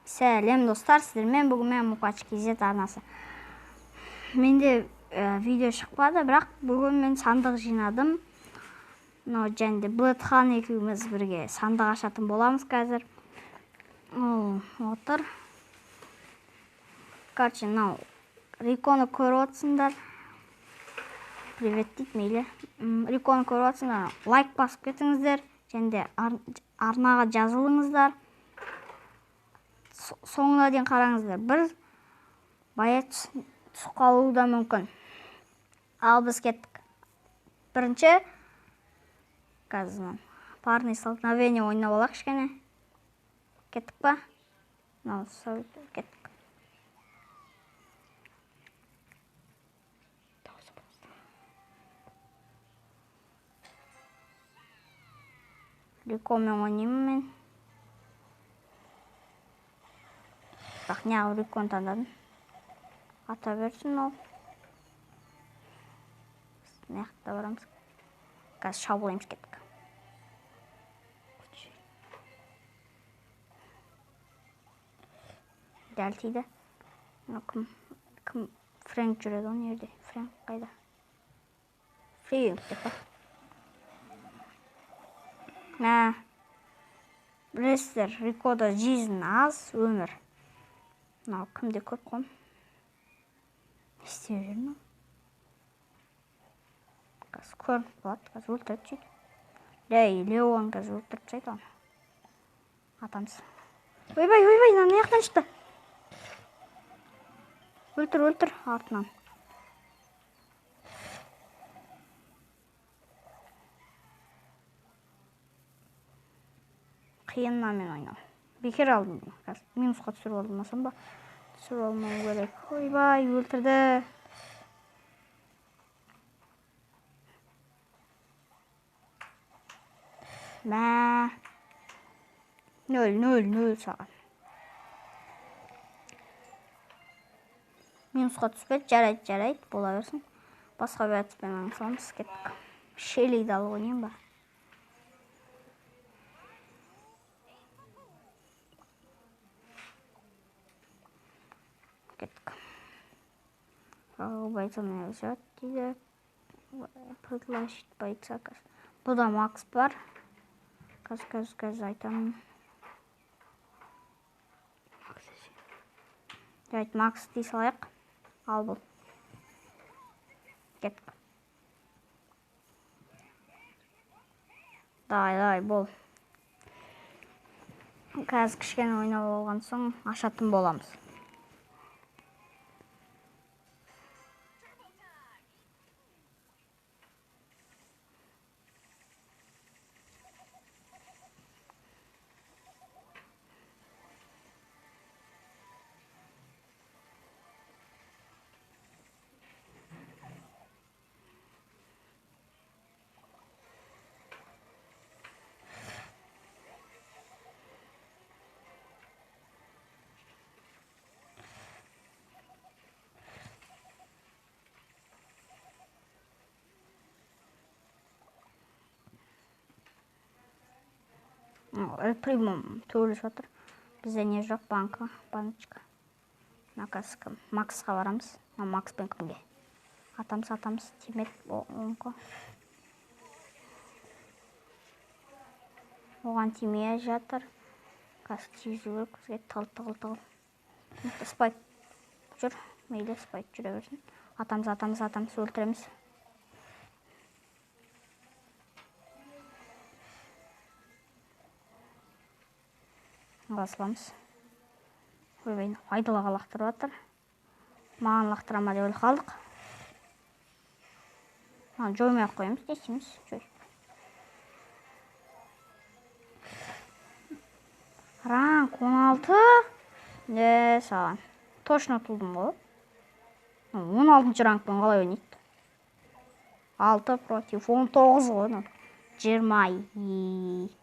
Сәлем достар, сіздермен бүгін мен Мұқач KZ арнасы. Менде видео шықпады, бірақ бүгін мен сандық жинадым. Мынау және де Блэдхан екеуміз бірге сандық ашатын боламыз қазір. Ол отыр. Короче, мынау Риконы көріп отырсыңдар. Привет дейді, мейлі. Риконы көріп отырсыңдар, лайк басып кетіңіздер және де арнаға жазылыңыздар. Соңына дейін қараңыздар. Бір боец түсіп қалуы да мүмкін. Ал біз кеттік. Бірінші қазір парный столкновение ойнап алайық кішкене. Кеттік па? Мынау кеттік. Рикомен ойнаймын мен. Бірақ неғып Риконы таңдадым? Ата берсін ол. Мына жақта барамыз. Қазір шабуылдаймыз, кеттік. Дәл тиді. Мынау кім? Кім? Фрэнк жүреді ғой мына жерде. Фрэнк қайда? Фрэнк деп па? Мә. Білесіздер, Рикода жизнь аз, өмір. Мынау кімде көп қой? Не істеп жүр мынау? Қазір көрініп қалады, қазір өлтіреді сөйтіп. Лей, Леон қазір өлтіріп тастайды оны. Атамыз. Ойбай, ойбай, мына жақтан шықты. Өлтір, өлтір, артынан. Қиын мынамен ойнау. Бекер алдым бұны. Қазір минусқа түсіріп алмасам ба? Түсіріп алмау керек. Ойбай, өлтірді. Мә. 0, 0, 0 саған. Минусқа түспеді. Жарайды, жарайды. Бола берсін. Басқа бір әдіспен айналысамыз. Кеттік. Шеллиді алып ойнайын ба? Кеттік. Бойца взять дейді. Предложить бойца. Бұда Макс бар. Қазір, қазір, қазір айтамын. Жарайды, Макс дей салайық. Ал бұл. Кеттік. Давай, давай, бол. Қазір кішкене ойнап алған соң ашатын боламыз. Эль Примо төбелесіп жатыр. Бізде не жоқ, банка, баночка. Мына қазір кім? Максқа барамыз. Мына Макспен кімге? Атамыз, атамыз, тимеді, оңға. Оған тимей жатыр. Қазір тигізу керек бізге. Тығыл, тығыл, тығыл. Спайк жүр. Мейлі, Спайк жүре берсін. Атамыз, атамыз, атамыз, өлтіреміз. Басыламыз. Ойбай, айдалаға лақтырып жатыр. Маған лақтыра ма деп ойлап қалдық. Маған жоймай ақ қоямыз, не істейміз? Жой. Ранг 16. Не саған. Точно ұтылдым ғой. 16-шы рангпен қалай ойнайды? 6 против 19 ғой. 20.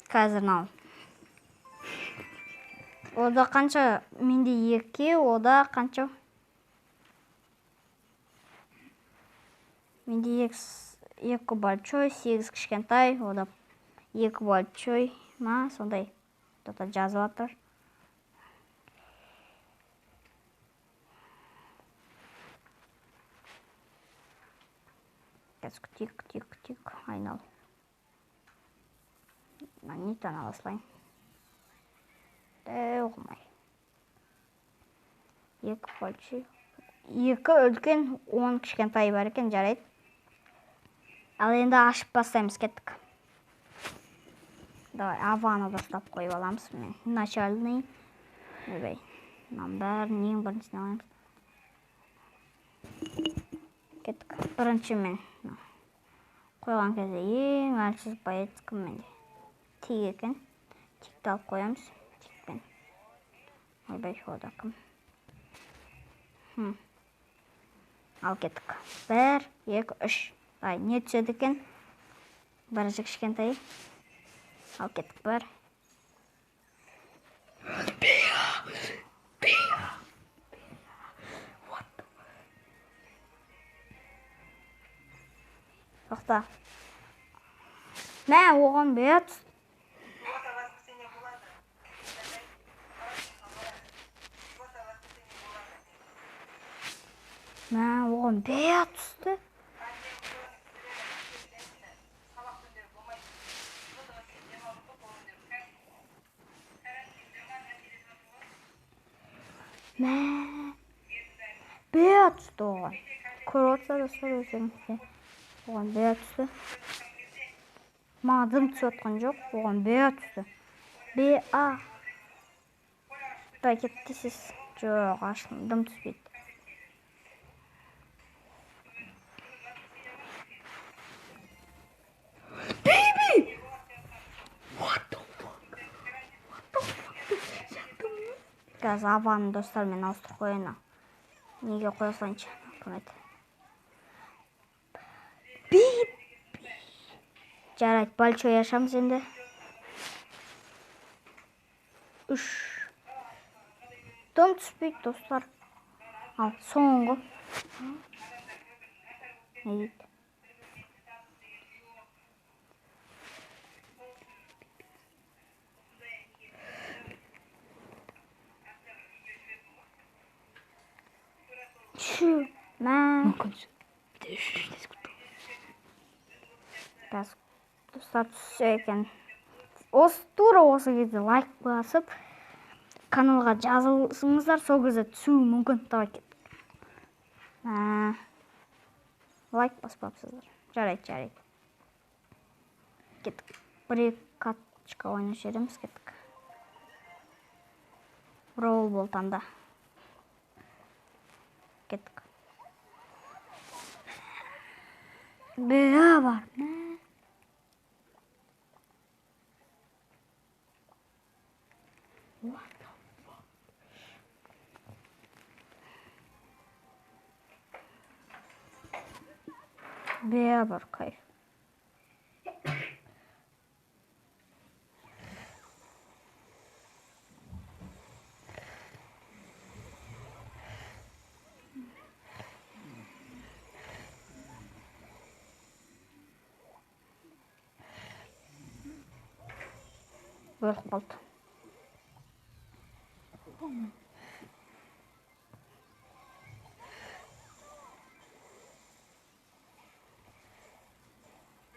Қазір мынау Ода қанша? Менде 2, ода қанша? Менде 2 большой, 8 кішкентай, ода 2 большой ма, сондай. Кто-то жазып жатыр. Қазір күтейік, күтейік, күтейік. Айнал. Нитаны ала салайын. Оғымай. 2 большой. 2 үлкен, 10 кішкентай бар екен, жарайды. Ал енді ашып бастаймыз, кеттік. Давай, аваны дұрыстап қойып аламыз. Мен начальный. Ойбай. Мынаның бәрін ең біріншісіне қоямыз. Кеттік. Бірінші мен қойған кезде ең әлсіз боец кім менде? Тик екен. Тикті алып қоямыз. Тикпен. Ойбай, ода кім? Ал кеттік. 1, 2, 3. Ай, не түседі екен? Бірінші кішкентай. Ал кеттік. 1. Тоқта. Мә, оған бе түсті. Мә, оған бе түсті. Мә, бе түсті оған. Көріп отырсыздар, достар, өздеріңізде. Оған бе түсті. Маған дым түсіп жатқан жоқ, оған бе түсті. Бе, а. Давай, кетті сіз. Жоқ, ашылым, дым түспейді. Baby! What the fuck? What the fuck? Қазір аваны достар мен ауыстырып қояйын. Неге қоя салайыншы? Кім еді? Baby! Жарайды, большой ашамыз енді. 3. Дым түспейді, достар. Ал, соңғы. Не дейді? Şu, мә. Мүмкін түсті. Үш, үш, Қазір достар түссе екен. Осы тура осы кезде лайк басып, каналға жазылсаңыздар, сол кезде түсуі мүмкін. Давай кеттік. Мә. Лайк баспапсыздар. Жарайды, жарайды. Кеттік. Бір екі карточка ойнап жібереміз, кеттік. Ролл болтанда. Кеттік. Бе бар. Мә. What the fuck? Бе бар, кайф. Өліп қалды.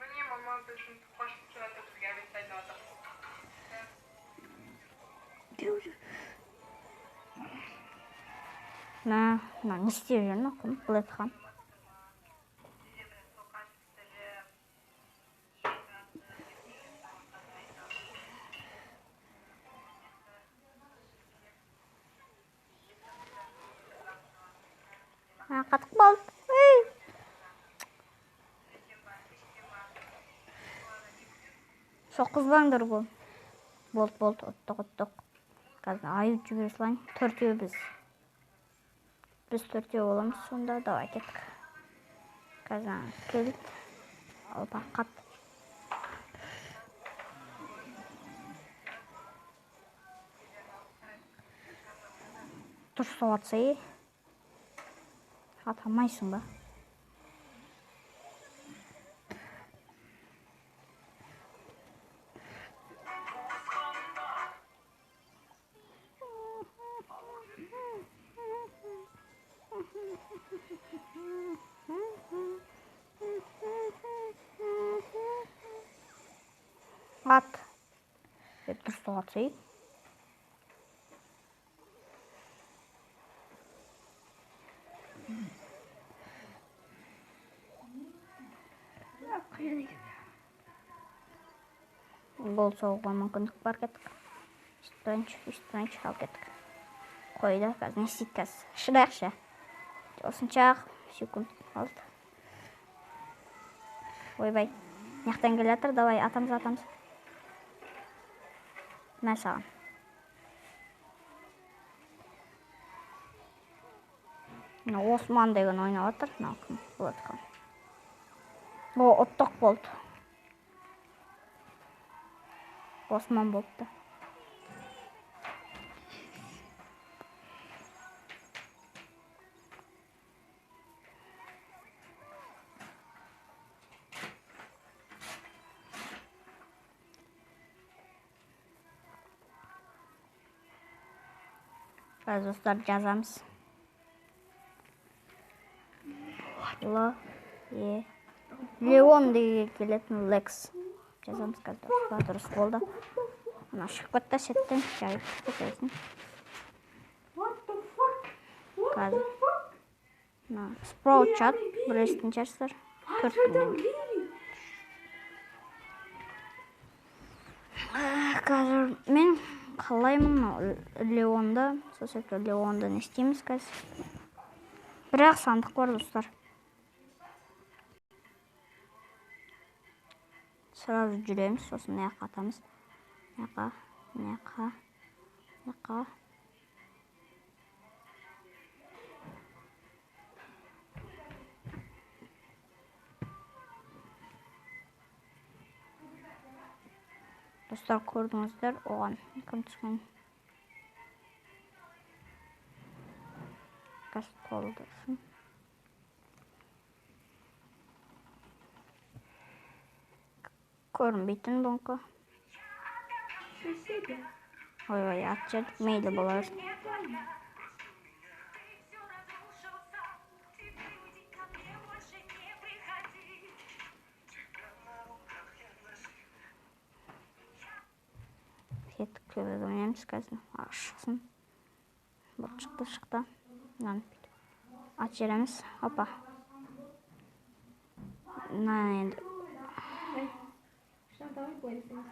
Міне мама біздің тоқаш пісіп жатыр, бізге обед дайындап жатыр. Мә, мына не істеп жүр мына кім? Блэкхан. Қатып қалды. Ей! Соққызбаңдар бұл. Болды, болды, ұттық, ұттық. Қазір аю жібере салайын. Төртеу біз. Біз төртеу боламыз сонда. Давай, кеттік. Қазір келді. Опа, қат. Дұрыстап атса, е. Ата алмайсың ба? Ат. Деп дұрыстап атса, е. Қиян екен. Гол соғуға мүмкіндік бар, кеттік. Өйстіп тұрайыншы, өйстіп тұрайыншы, ал кеттік. Қойды, қазір не істейді қазір? Шыдайықшы. Осынша секунд қалды. Ойбай, мына жақтан келе жатыр, давай атамыз, атамыз. Мә саған. Мына Осман деген ойнап жатыр, мынау кім? Болатқан. О, ұттық болды. Осман болыпты. Қазір достар жазамыз. Л, Е, Леон деген келетін Лекс. Жазамыз қазір. Дұрыс па? Дұрыс болды. Ана шығып кетті сеттен. Жайып кетесің. What the fuck? What Қазір. the fuck? Мына Sprout чат білесің шығарсыздар. 4 күннен кейін. Қазір мен қалаймын мынау Леонды. Сол себепті Леонды не істейміз қазір. Бірақ сандық бар достар. Сразу жүреміз, сосын мына жаққа атамыз. Мына жаққа, мына жаққа, мына жаққа. Достар, көрдіңіздер, оған кім түскен. Қазір толдырсын. Көрінбейтін бұнқы. Ойбай, ат жедік, мейлі бола берсін. Кеттік, төбеге мінеміз қазір. Ағаш шықсын. Бұл шықты, шықты. Мынаны бүйтіп ат жібереміз. Опа. Мына енді. Давай былай.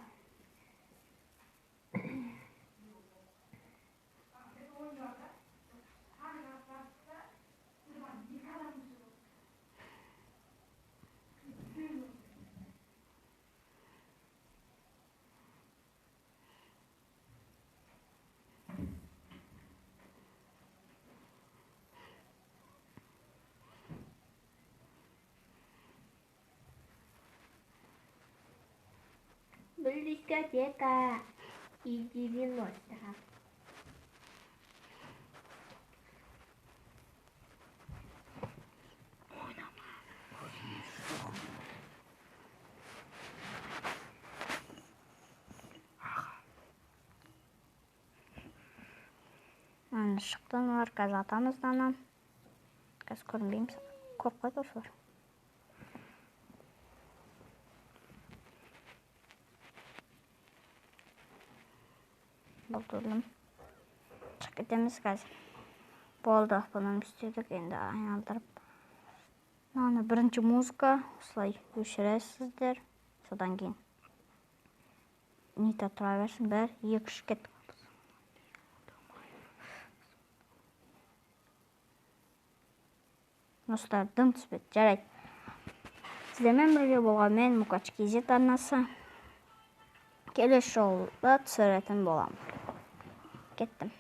Был дискотека и 90-х. Міне шықты мыналар, қазір атамыз мынаны. Қазір көрінбейміз. Көріп қойды осылар. Болды, өлдім. Шығып кетеміз қазір. Болды, бұны істедік. Енді айналдырып. Мынаны бірінші музыка осылай өшіресіздер. Содан кейін Нита тұра берсін. 1, 2, 3, кеттік. Достар, дым түспеді. Жарайды. Сіздермен бірге болған мен Мукач KZ арнасы. Келесі жолы түсіретін боламын. Кеттім.